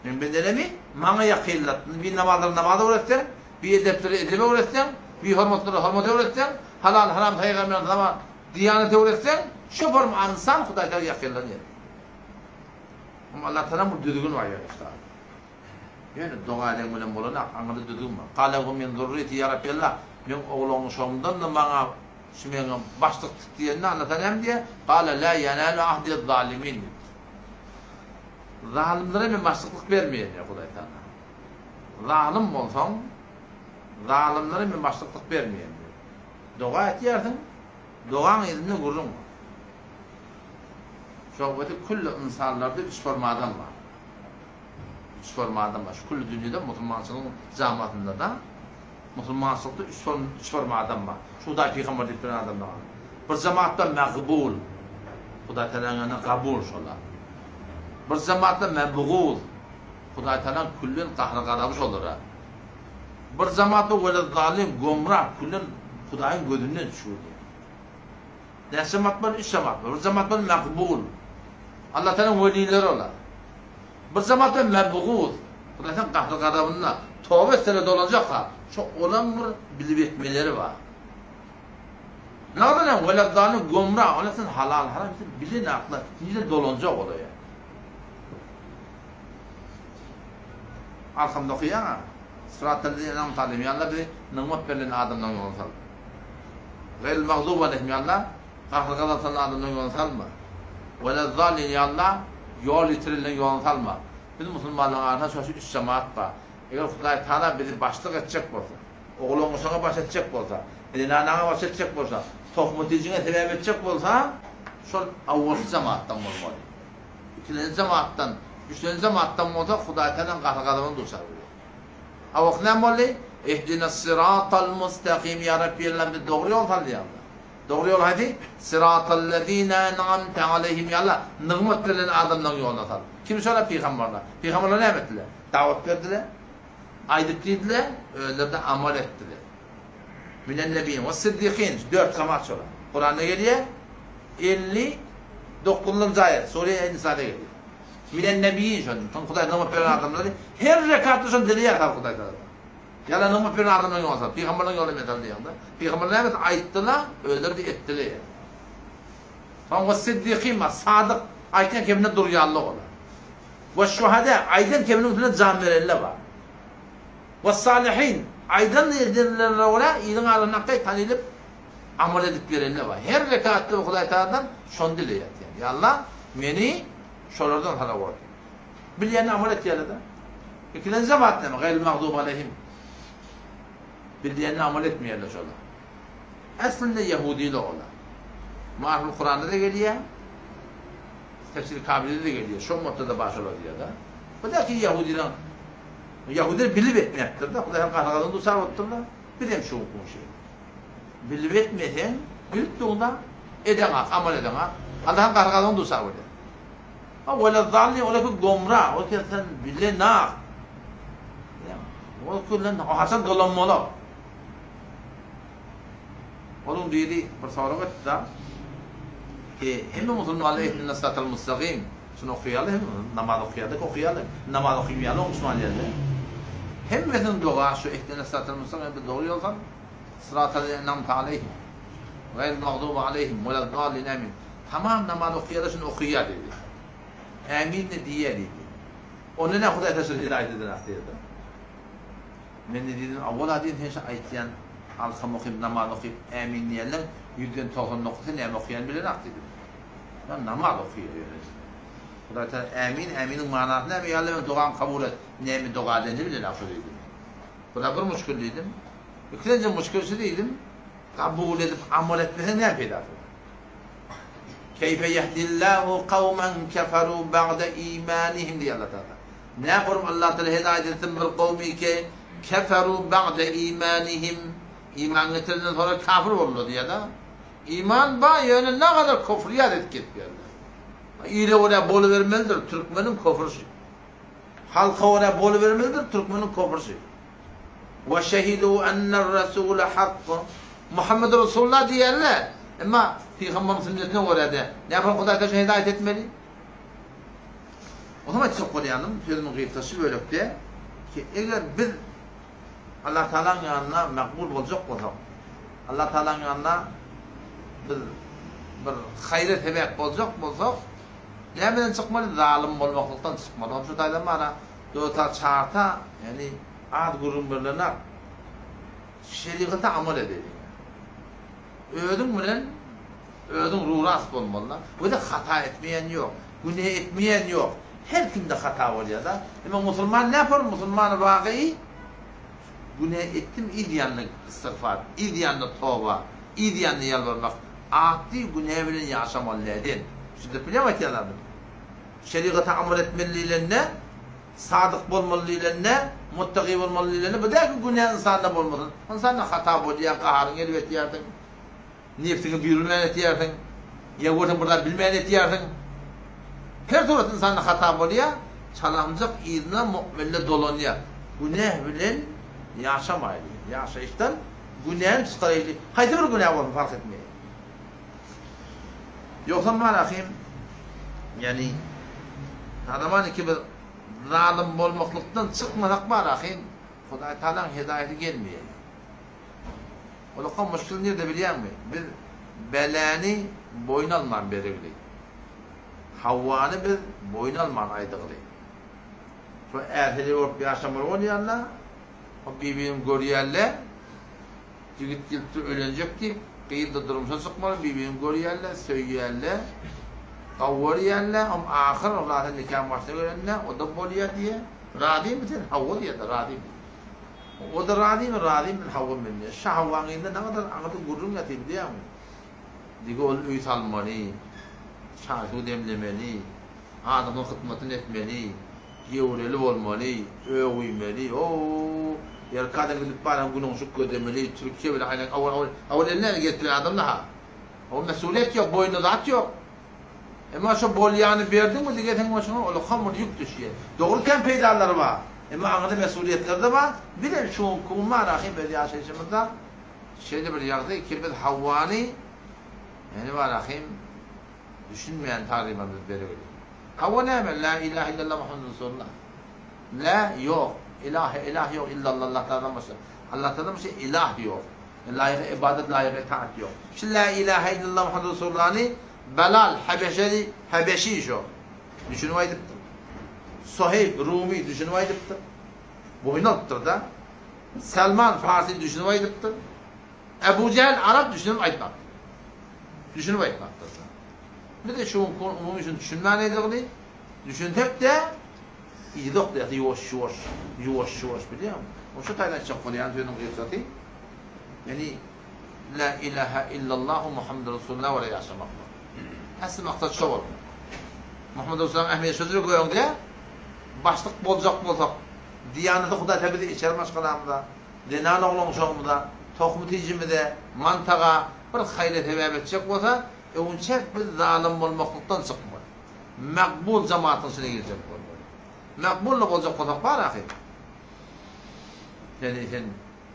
Meň bendelerimi maňa ýakynlat. Bir namazlara namaz öwretseň, bir edeplere edep öwretseň, bir hormatlara hormat öwretseň, halal haram saýgarmaýan zaman diýanet öwretseň, şo form ynsan Hudaý Tagala ýakynlanýar. Allah Tagalaň bir düzgüni bar ýa-da. Ýöne doga eden bilen bolanak, aňyrda düzgün bar. Kale we min zurriýeti ýa Rabbi Allah, meň oglangyşagymdan-da maňa şu meňe başlyk tut diýende Allah Taala näme diýýär? Kale la ýenalu ahdiz zalimin diýipdir. Zalymlara men başlyklyk bermeýän diýýär Hudaý Taala. Zalym bolsaň, zalymlara men başlyklyk bermeýän diýýär. Doga etýärsiň, dogaň yzynda gürrüň bar. Şohbeti külli ynsanlarda üç forma adam bar. Üç forma adam bar. Şu külli dünýede musulmançylygyň jamasynda-da musulmançylykda üç form üç forma adam bar. Şu Hudaý pygamber diýip duran adamlar. Bir jemaatda magbul. Hudaý Tagalaň ýanynda gabul şolar. Bir jemaatda mebguz. Hudaý Tagalaň küllen gahry gazaby şolara. Bir jemaatda welezzalin gomrah küllen Hudaýyň gözünden düşürdi. Näçe jemaat bar? Üç jemaat bar. Bir jemaat bar magbul. Allah Tagalaň welileri olar. Bir jemaat hem mebguz. Hudaýyň gahry-gazabynda toba etseler dolanjak-ha. Şo olam bir bilip etmeleri bar. Nagdan hem weleddalin gomra, olar sen halal, haram sen bilenaklar, nirden dolanjak olar ýa. Arkamda okaýaň-a. Syratal-lezine en'amte aleýhim, ýa Allah bizi nygmat berlen adamlaryň ýoluna sal. Gaýril magzuby aleýhim, ýa Allah gahry-gazap salan adamlaryň ýoluna salma. Weleddalin, ýa Allah ýol ýitirilenleriň ýoluna salma. Biz musulmanlaryň arasynda şo üç jemaat bar. Eger Hudaý Tagala bizi başlyk etjek bolsa, Oglan-uşaga baş etjek bolsa, zenanaňa baş etjek bolsa, tohum-tijiňe sebäp etjek bolsa, şol awalky jemaatdan bolmaly. Ikilenji jemaatdan, üçlenji jemaatdan bolsa, Hudaý Tagalaň gahar-gazabyna duçar bolýar. Awalky näme boldy? Ihdinas-syratal-mustaqim, Ýa Rabbi, Ýa Allah, bizi dogry ýola sal diýýär. Dogry ýol haýsy? Syratallezine en'amte aleýhim, Ýa Allah, nygmat berlen adamlaryň ýoluna sal. Kim şolar? Pygamberler. Pygamberler näme etdiler? Dawat berdiler. Aýdyp diýdiler, özleri-de amal etdiler. Minen-nebiýin we-siddikin, şu dört jemaat şolar. Kuranda gelýär, 59-njy aýat, Sure Nisada gelýär. Minen-nebiýin şol, Hudaý nygmat beren adamlary her rekatda şony dileýär sal Hudaý tagala. Ýalan nygmat beren adamlaryň ýoly sal, pygamberleriň ýoly men sal diýende, pygamberler näme etdi? Aýtdylar, özleri-de etdiler. Soň we-siddikin bar, sadyk, aýtýan keminde durýanlar olar. We-şuhada, aýdan keminiň üstüne jan berenler bar. We-salihin, aýdan edenlerine görä iliň arasynda hakky tanylyp, amal edip gelenler bar. Her rekatda Hudaý Tagaladan şony dileýär diýýär. Ýa Allah, meni şolardan sala gör diýip. Bilýänine amal etýärler-de. Ikilenji jemaat näme? Gaýril magdubi aleýhim. Bilýänine amal etmeýärler şolar. Aslynda ýahudylar olar. Maryful Kuranda-da gelýär. Tefsir Kabirde-de gelýär. Şo motda-da bar şolar diýýär-de. Bu da ki ýahudylaryň Ýahudylar bilip etmepdir-de. Hudaýyň gahar-gazabyna duçar bolupdyrlar. Biz hem şu günki şeýle. Bilip etmeseň, bilip durda edeňak, amal edeňak. Allahyň gahar-gazabyna duçar bolýar. Ha welezzallin olar ki gomra, ol ki sen bilenak. Ol ki haçan dolanmaly. Onuň biri bir sorag etdi-de, ki, hemme musulmanlar Ehdina syratal mustagim, şuny okaýarlar hemme, namaz okaýarlar, okaýarlar, namaz okaýmaýarlar musulman diýerler. Hemmesiniň doga şu Ehdina syratal mustagim, bizi dogry ýola sal, syratal lezine en'amte aleýhim, gaýril magdubi aleýhim, weled-dallin, ämin. Tamam namaz okaýarlar şuny okaýar diýdi. Ämin-de diýýär diýdi. Onda näme Hudaý taşlap hidaýat eder diýdi. Men-de diýdim, Awwala diýdim, sen şu aýtýan alkam okyp, namaz okyp, ämin diýenleň ýüzden 99-sy näme okaýanyny bilenok diýdim. Ýa namaz okaýar ýöne diýdim. Hudaý Tagala ämin, äminiň manasy näme, ýa Alla meniň dogamy kabul et, näme doga edenini bilenok şu diýdim. Bu-da bir muşkil diýdim. Ikilenji muşkil şu diýdim, kabul edip amal etmeseň näme peýdasy bar? Keýfe ýehdillahu kawman keferu ba'de imanihim diýýär Alla Tagala. Nähurum Allah Taala hedaýat etsin bir kowmy ki, keferu ba'de imanihim, iman getirenden soňra kafir boldular diýýär-de. Iman bar, ýöne nagadar kufrýat edip gezýärler. Ile görä bolubermelidir, türkmeniň kufry şu. Halka görä bolubermelidir, türkmeniň kufry şu. Ve şehidu enner rasule hakk. Muhammed Resulullah diýýärler. Emma pygamberiň sünnetine görä-de, nähurum Hudaý Taala hedaýat etmeli? Onam aýtjak bolýanym, sözümiň gysgasy şu bölekde ki, eger biz Allah Tagalaň ýanynda makbul boljak bolsak, Allah Tagalaň ýanynda biz bir haýra sebäp boljak bolsak, nämeden çykmaly? Zalym bolmaklykdan çykmaly. Hop şu taýdan mana dota çarta, ýagny az gürrüň berlenak. Şerigata amal edeliň. Özüň bilen Özüň ruras bolmalyda. Wede hata etmeýän ýok. Güne etmeýän ýok. Her kimde hata bolýada. Emma musulman näpar musulman wagy güne etdim yz ýanyna istigfar, yz ýanyna toba, yz ýanyna ýalbarmak. Atly güne bilen ýaşamaly näden? Düşündirip bilýäňmi aýtýan zadymy? Şerigata amal etmeli diýlende, sadyk bolmaly diýlende, muttaki bolmaly diýlende bu däl ki güne ynsanda bolmasyn. Ynsanda hata bolýar, gaharyň gelip etýärsiň. Nebsiňe buýrulman etýärsiň, ýa görseň bir zat bilmän etýärsiň. Her surat ynsanda hata bolýar, çalamjak yzyna mu'minler dolanýar. Günäh bilen ýaşamaýly. Ýaşaýyşdan günäni çykaraýly. Haýsy bir günä bolsun fark etmeýär. Ýogsam malahym. Ýagny Taraman ikimiz zalym bolmaklykdan çykmasak bar ahyn Hudaý Tagalaň hedaýaty gelmeýär. Olakan muşkil nirde bilýäňmi? Biz beläni boýun alman beregli. Hawwany biz boýun alman aýdygly. Şo är-heleý bolup ýaşamaly bolýanda, o bir-birini görýärler. Jigit gelipdir öýlenjek diýip, gyz-da durmuşa çykmaly, bir-birini görýärler, söýýärler, gowy görýärler, om ahyr Hudaýa nikaň başyna gelende, o-da bolýar diýýär. Razymy sen? Hawa diýýär-de, razy men. O-da razymy? Razy men, hawa men diýýär. Şa Hawaň yzynda nägadar aňyrda gürrüň ýatyr bilýäňmi? Dige ol öý salmaly, çaý-suw demlemeli, adamyň hytmatyny etmeli. Gewreli bolmaly, öwüýmeli, o-o, Ýerkadan gidip baran günüňjik gözlemeli, Türkiýe bilen aýlan, owal, owal, owal eline gelip bilen adamda-ha. O mesulyýet ýok, boýnunda zat ýok. Emma şo bolýany berdiňmi dige seň başyňa ullakan bir ýük düşýär. Dogry kän peýdalary bar. Emma aňyrda mesulyýetleri-de bar. Bizem şu günki gün bar ahym öz ýaşaýşymyzda şeýle bir ýagdaý ki biz Hawwany ýani bar ahym düşünmeýän taryma biz beregeli. Hawa näme? La ilahe illallah Muhammedur Resulullah. La ýok. Ilahe ilah ýok illallah Allah Tagaladan başga. Allah Tagaladan başga ilah ýok. Laýyk ibadat, laýyk itaat ýok. Şu la ilahe illallah Muhammedur Resulullahny Belal Habeşeli Habeşi şo. Düşünip aýdypdyr. Soheýb Rumi düşünip aýdypdyr. Boýun alypdyr-da. Salman Farsi düşünip aýdypdyr. Ebu Jähl Arap düşünip aýtmapdyr. Düşünip aýtmapdyr. Biz-de şu günki gün umumy şuny düşünmän edigini, düşünsek-de, yza oklaýas ýuwaş-ýuwaş, ýuwaş-ýuwaş bilýäňmi? Ol şu taýdan aýtjak bolýan sözüň gysgasy, ýagny La ilaha illallahu Muhammedur Resulullah görä ýaşamaklyk. Äsli maksat şo bolmaly. Muhammed Resulullahyň ähmiýeti şo jüre göňde başlyk boljak bolsak, diýanaty Hudaý ta bizi içer maşgalamyza, zenan oglan-uşagymyza, tohum-tijimize, mantaga bir haýra sebäp etjek bolsa, Öwünçäk biz zalym bolmaklykdan çykmaly. Makbul jamatyň içine girjek bolmaly. Makbul-da boljak bolsak bar ahyr. Seni sen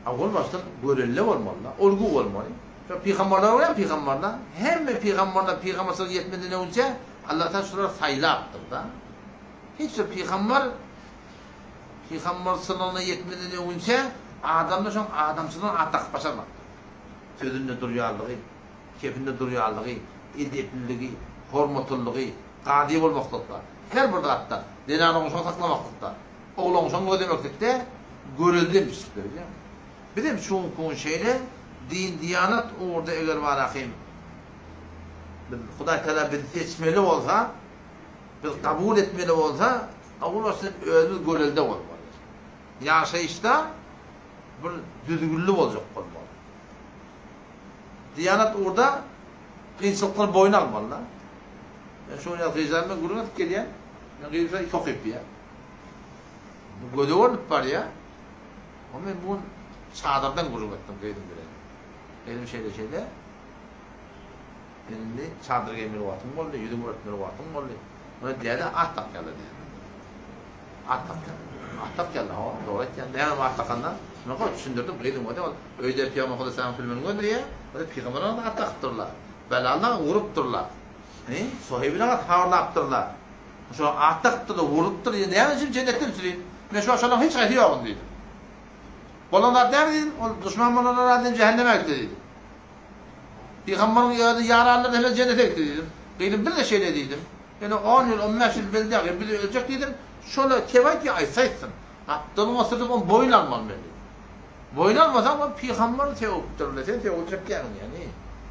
awal başdan görelde bolmaly-da, ulgy bolmaly. Şo pygamberler bolýar, pygamberler. Hemme pygamberler pygamberçilik ýetmeden öwünçä Allah Taala şulary saýlapdyr-da. Hiç bir pygamber pygamberçiligine ýetmeden öwünçä adamda şoň adamçylygyna at dakyp başarmapdyr. Sözünde durýanlygy, Kepinde durýanlygy, edepliligi, hormatlylygy, kazy bolmaklykda, her bir zatda, zenan oňşugyny saklamaklykda, ogul oňşugyny gözlemeklikde görelde biçipdir bilýäňmi? Bizem şu günki gün şeýle din-diýanat ugurda eger bar ahym biz Hudaý Tagala bizi seçmeli bolsa, biz kabul etmeli bolsa, owal başda özümiz görelde bolmaly. Ýaşaýyşda bir düzgünli boljak bolmaly. Diýanat ugurda kynçylyklary boýun almaly-da. Men şu gün gyzlarym bilen gürrüň edip gelýän. Men gyzym şo okyp diýýär. Bu göze görnüp barýar. O men bu gün çadyrdan gürrüň etdim gyzym bilen. Gyzym şeýle-şeýle. Sen indi çadyr geýmeli wagtyň boldy, ýüzüňi örtmeli wagtyň boldy. Muny däde at dakýarlar diýýär. At dakýarlar. At dakýarlar, hawa, dogry aýtýaň. Näme at dakanda? Men gowy düşündirdim, gyzym o-da ol öýde Pygamber Hudaýa filmini gözleýär. O-da Pygamber at dakypdyrlar. Belalyna urupdyrlar. He, Soheýbine at habarlapdyrlar. Şo at dakypdyrlar, urupdyr. Näme üçin jennetden süreyim? Men şu wagt şolaryň hiç haýsy ýogum diýdim. Bolan zat näme diýdim? Ol duşman bolanlar razy jähenneme gitdi diýdim. Pygamberiň özi ýaranlary hemme jennete gitdi diýdim. Gyzym biz-de şeýle diýdim. Ýöne on ýyl, on bäş ýyl bildi agy, biz öljek diýdim. Şola kep aýtýa aýtsa aýtsyn. Gapdalyňa sürtüp ony boýun almaly men diýdim. Boýun almasaň ol pygamber sewüpdir-le, sen sewüljek däliň ýani.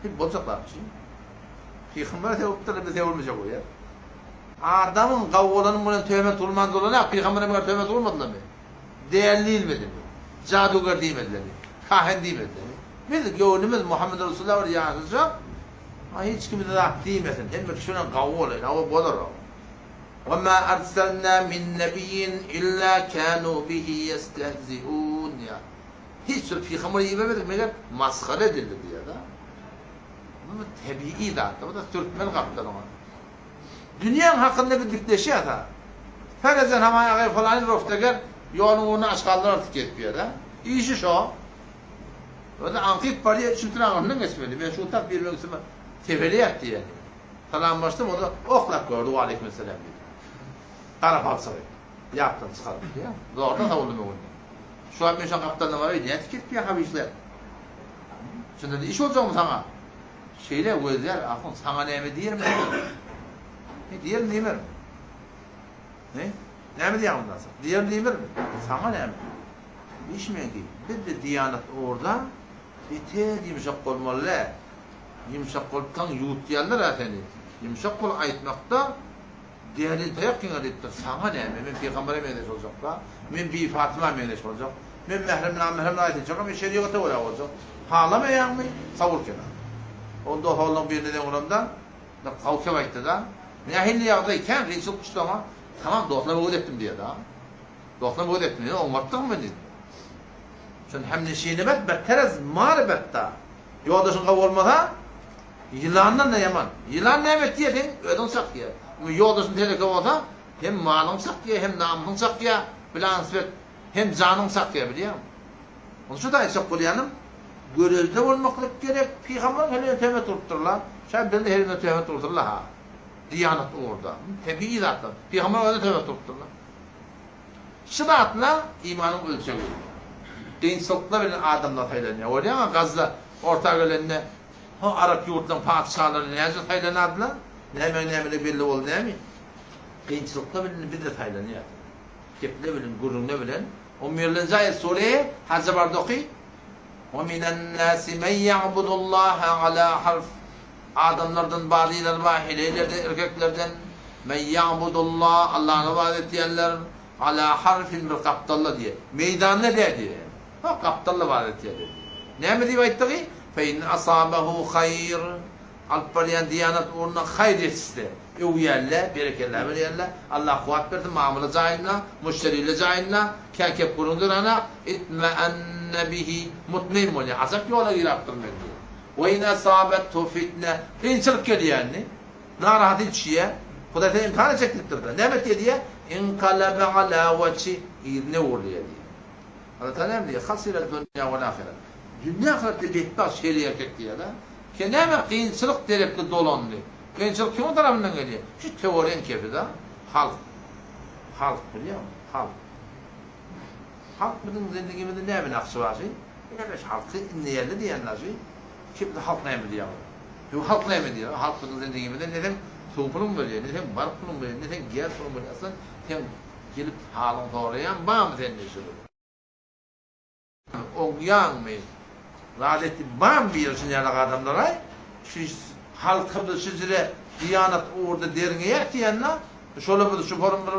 Hip boljak zatçy. Pygamber sewüpdir-le, biz sewülmejek bolýar. Adamyň gawy bolany bilen töhmet urman dolanak, pygambere meger töhmet urmadylarmy? Däli diýilmedimi? Jaduger diýmedilermi? Kahin diýmedilermi? Biz göwnümiz Muhammed Resulullah bir ýaşajak, a hiç kim bize zat diýmesin, hemme kişi bilen gawy bolaýyn, hawa bolar o. Wa ma arsalna min nebiyyin illa kanu bihi yestehziun diýýär. Hiç bir pygamber ibermedik meger masgara edildi diýýär-de. Bu tebigy zat, bu da sürtmeli gapdalyňa. Dünýäň hakynda bir dikleşýär-hä. Ferezen hamaý agaý falany rofteger ýoluň ugruna aşgallar artyk gezip ýör-ä. Işi şo. Özi aňkyp barýar, üçüntini aňyrsyndan geçmeli. Men şu tap biriniň üstüme tepeleýär diýýär. Salamlaşdym, o-da oklap gördü, Waleýkimessalam diýdi. Gara palçygy ýatdan çykaryp, diýýär. Zordan sowuldym öňünden. Şu wagt men şoň gapdalynda baryp, nädip gelip ýa habyşlar? Şunda iş boljakmy saňa? Şeýle gözlär, ahun, saňa näme diýerin men? Ne diýerin diýmerin. Ne? Näme diýýäň ondan soň? Diýerin diýmerin. Saňa näme? Iş meňki. Bizde diýanat ugurda beter ýumşak bolmaly däl. Ýumşak bolsaň ýuwutýarlar-a seni. Ýumşak bol aýtmakda däli taýak ýeňer diýipdir. Saňa näme? Men pygambere meňzeş boljak-da. Men Bibi Fatyma meňzeş boljak. Men mährem namährem aýtynçakam men şerigata görä boljak. Halamaýaňmy? Sawur kenar. Onda oglanlaryň birine deň bolamda, bir gawkep aýtdy-da, Nähili ýagdaý, kän kynçylyk düşdi oňa. Tamam, dostlar öwüt etdim diýýär-de. Dostlar öwüt etdim diýýär, oňartdygmy men diýdim. Şon hemneşinime beter ez mary betda. Ýoldaşyň gowy bolmasa, ýylandan-da ýaman. Ýylan näme etýär seň özüň çakýar. Emma ýoldaşyň teleke bolsa, hem malyň çakýar, hem namysyň çakýar, bilansbet, hem janyň çakýar, bilýäňmi? Ony şu aýtjak bolýanym, görelde bolmaklyk gerek, pygamber heline töhmet urupdyrlar, şa bizde heline töhmet urdular ha. Diýanat ugurda. Tebigy zatlar. Pygamber özüne töhmet urupdyrlar. Şu zatlar imanyň ölçegi. Kynçylyklar bilen adamlar saýlanýar. Görýäňmi, Gazza orta gelende ho arap ýurtlaryň patyşalary näce saýlanardylar? Näme nämeler belli boldy näme? Kynçylyklar bilen biz-de saýlanýarys. Gepler bilen, gürrüňler bilen. On birlenji aýat sure Hajja barda oky. Wa minen nasi men ýa'budullaha ala harf. Adamlardan bazylary bar, heleýlerden, erkeklerden, men ýa'budullah, Allany ybadat etýänler, ala harfin bir gapdalda diýýär. Meýdanda däl diýýär. Ha, gapdalda ybadat etýärler diýýär. Näme diýip aýtdygy? Fe in asabahu haýr. Alyp barýan diýanat ugrunda haýyr ýetişse, öwýärler, berekella berýärler, Allah kuwwat bersin, mamla jaýynda, müşderili jaýynda, kän kep gürrüň döränok, itmeenne bihi, mutmeýin bolýar, ajap ýola girapdyryn men diýýär. We in asabethu fitne, kynçylyk gelýär indi, narahaty düşýär, Hudaý seni imtihan etjek diýipdir-de, näme etýär diýýär, inkalebe ala wejhi, yzyna öwrülýär diýýär. Allah Taala näme diýýär, Hasire dunýa wal ahiret, dünýä ahyretde betbagt şeýle erkek diýýär-de. Ki näme kynçylyk derekli dolandy. Kynçylyk kimiň tarapyndan gelýär? Şu töweregiň kepi-da. Halk. Halk bilýäňmi? Halk. Halk biziň zendigimizde näme nakşy bar şi? Näme şu halky inleýärler diýýänler şi. Ki bize halk näme diýýär olar? Ýok halk näme diýýär? Halk biziň zendigimizde ne seň suw puluň berýär, ne seň baryp puluň berýär, ne seň gäz puluň berýär. Aslan seň gelip halyňy soraýan barmy sende şu? Oňýaňmy? Razy etdi barmy bu ýere şunýalak adamlaraý? Şu halkymyz şu jire diýanat ugurda derňeýär diýende, şolar biz şu forum bir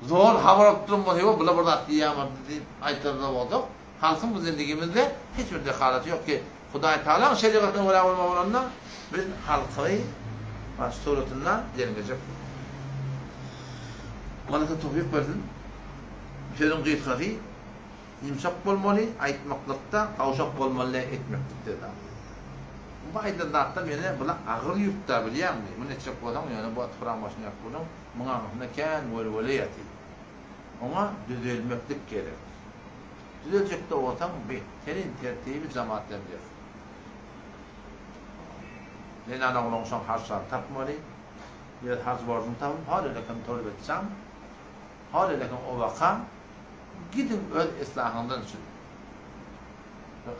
zor habar alyp duran bolsa, ýok bular bir zat diýýärmi diýip aýtarda bolsak, halkyň bu zendigimizde hiç bir dehalaty ýok ki, Hudaý Tagalaň şerigatyna görä bolmaly bolanda, biz halky baş suratynda derňejek. Alla towfyk bersin. Sözüň gysgasy, Ýumşak bolmaly, aýtmaklykda, gawşak bolmaly etmeklikde-de. Bu aýdylan zatlar ýöne bula agyr ýük-dä bilýäňmi? Muny etjek bolsaň ýöne bu topragyň başyna ýatyp bolsaň, muň aňyrsynda kän welwele ýatyr. Oňa düzelmeklik gerek. Düzeljek-de bolsaň behterin tertibi jamaat bilen düz. Zenan oglan şoň harçlaryny tapmaly. Öz harç borjuny tapyp, hol elekem torbetjam, hol elekem obakam, Gidiň öz islahyňyzdan üçin.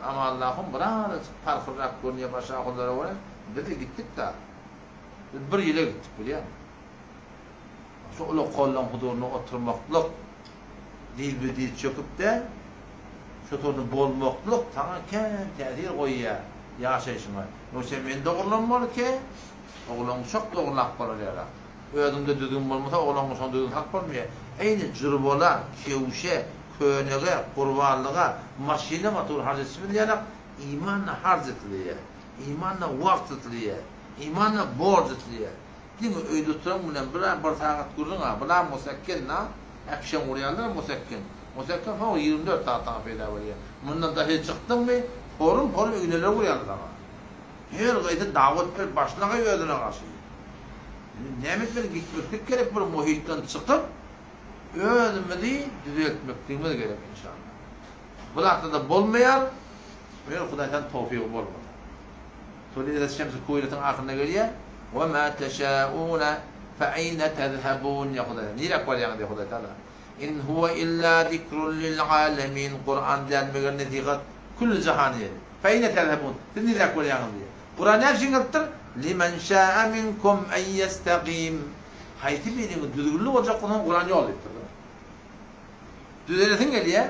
Amallahym birazajyk parhlyrak görünýär başga ahunlara görä. Biz-de gitdik-dä. Biz bir ýyla gitdik bilýäňmi? Şu uly kollaň huzurynda oturmaklyk, dizbe-diz çöküp-de, şo torda bolmaklyk saňa kän täsir goýýar ýaşaýşyňa. Ýogsa men dogrulanmaly ke, oglan-uşak dogrulap bolar ýaly. Özüňde düzgün bolmasa, oglan-uşagyň düzgün salyp bolmaýar. Eýni jurbola, kewşe, könege, gurbanlyga, maşyna motor harç etişimiz ýalak, iman-da harç etilýär. Iman-da wagt etilýär. Iman-da borç etilýär. Diňe öýde oturan bilen bir-ä bir sagat gürrüň-ä, bulam musekkin-da, äpişeň urýarlar musekkin. Musekkin soň 24 sagat saňa peýda bolýar. Mundan daşary çykdyňmy, forum-forum igneler urýarlar saňa. Her gaýsy dawat berip başlagaý özüne garşy. Indi näme etmeli gitmeklik gerek bir muhitden çykyp özümizi düzeltmekligimiz gerek inşallah. Bu zatlarda bolmaýar eger Hudaýdan towfygy bolmasa. Şol ýerde Şemsi Kuwiletiň ahyrynda gelýär. We ma teşaune fe eýne tezhebun diýýär Hudaý. Niräk barýaňyz diýýär Hudaý Tagala. In huwe illa zikrun lil alemin Kuran däl meger nesihat külli jahana diýýär. Fe eýne tezhebun siz niräk barýaňyz diýýär. Kuran näme üçin gelipdir? Limen şa'a minkum en ýestegim Haýsy biriňiz düzgünli boljak bolsaňyz Kuran ýol diýipdir. Düzelesiň gelýär,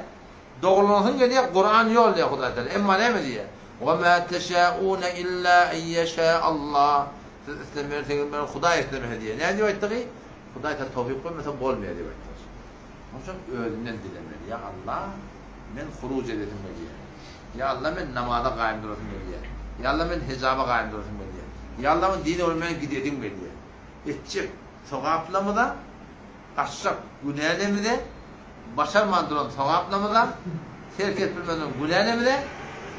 dogrulanasyn gelýär, Kuran ýol diýýär Hudaý Tagala. Emma näme diýýär? Wa ma teşaune illa en ýeşa Allah. Siz islemersiňiz, men Hudaý islemese diýýär. Näme diýip aýtdygy? Hudaý Tagala towfyk bermese bolmaýar diýip aýtdy. Onuň üçin özünden dilemeli. Ýa Allah, men huruj edesim gelýär. Ýa Allah, men namaza gaýym durasym gelýär. Ýa Allah, men hijaba gaýym durasym gelýär. Ýa Allah, men dine öwrenmäge gidesim gelýär. Etjek sogaplamyza Gaçjak günälemize, başarman duran sogaplamyza, terk edip bilmän duran günälemize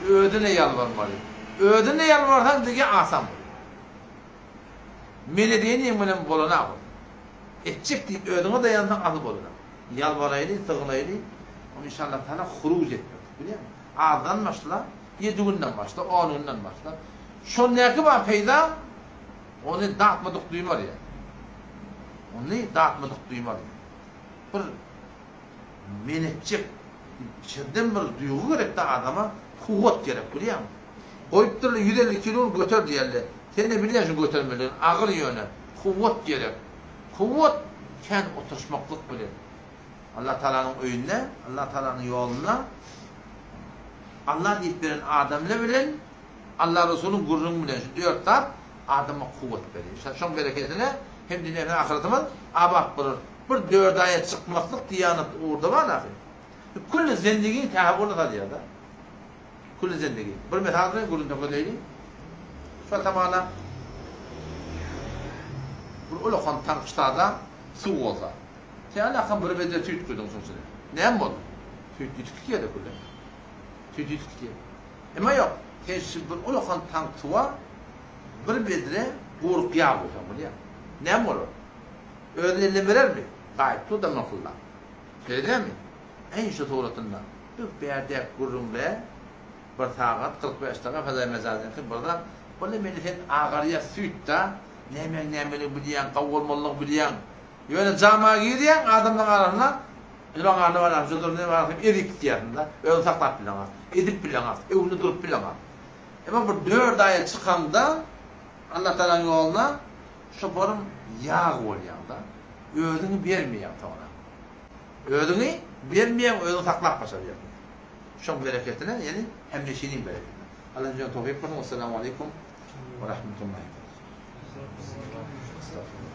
özüne ýalbarmaly. Özüne ýalbarsaň digi asan bolýar. Men edeýin diýen bilen bolanok ol. Etjek diýip özüňe daýansaň asyl bolanok. Ýalbaraýly, sygnaýly, ony inşallah taala huruj etmek. Bilýäňmi? Azdan başla, ýedi günden başla, on günden başla. Şondaky bar peýda Ony datmadyk duýmaz ýa. Ony datmadyk duýmaz. Bir men etjek diýip içerden bir duýgy gerekde adama, kuwwat gerek bilýäňmi? Goýupdyrlar 150 kilony göter diýerler. Sen-de bilýäň şu götermelidigini, agyr ýöne. Kuwwat gerek. Kuwwat kän oturyşmaklyk bilen. Allah Tagalanyň öýünde, Allah Tagalanyň ýolunda Allah diýip beren adamlar bilen Allah Resulyň gürrüňi bilen şu dört zat adama kuwwat berýär. Şa şoň berekedine hem dünýä hem ahyretimiz abat bolar. Bir dört aýa çykmaklyk diýanat ugurda bar ahy. Külli zendigiň tähewwüne salýar-da. Külli zendigi. Bir mysal bilen gürrüň tökedeýli. Şu tamana bir ulakan taňkyşda suw bolsa. Sen alakam bir bedre süýt guýduň şuň içine. Näme boldy? Süýt ýitip gitýär-de külle. Süýt ýitip gitýär. Emma ýok, sen şu bir ulakan taňk suwa bir bedre guryk ýag guýsaň bolýar. Näme bolar? Özüni elden berermi? Gaýyp dur-da myňkyldap. Şeýle dälmi? Äý şu suratynda. Bu bärdäki gürrüňle bir sagat 45 daga fezaý mejazyňky bir zat. Bolýa meni sen agarýa süýt-da, nämäň nämeligini bilýäň, gowy bolmalydygyny bilýäň. Ýöne jama girýäň, adamlaryň arasyna Ýylan garny bar, şo dur, ne bar, erik diýýärsiň-de, özüňi saklap bileňok, edip bileňok, öňünde durup bileňok. Emma bir dört aýa çykaňda, Allah Tagalanyň ýoluna şo barym ýag bolýaň-da, özüňi bermeýäň soňra. Özüňi bermeýäň, özüňi saklap başarýarsyň. Şoň bereketine, ýagny hemneşiniň bereketine. Allah jemgyna towfyk bersin. Wessalamu aleýkum we rahmetullahi. Estagfirullah.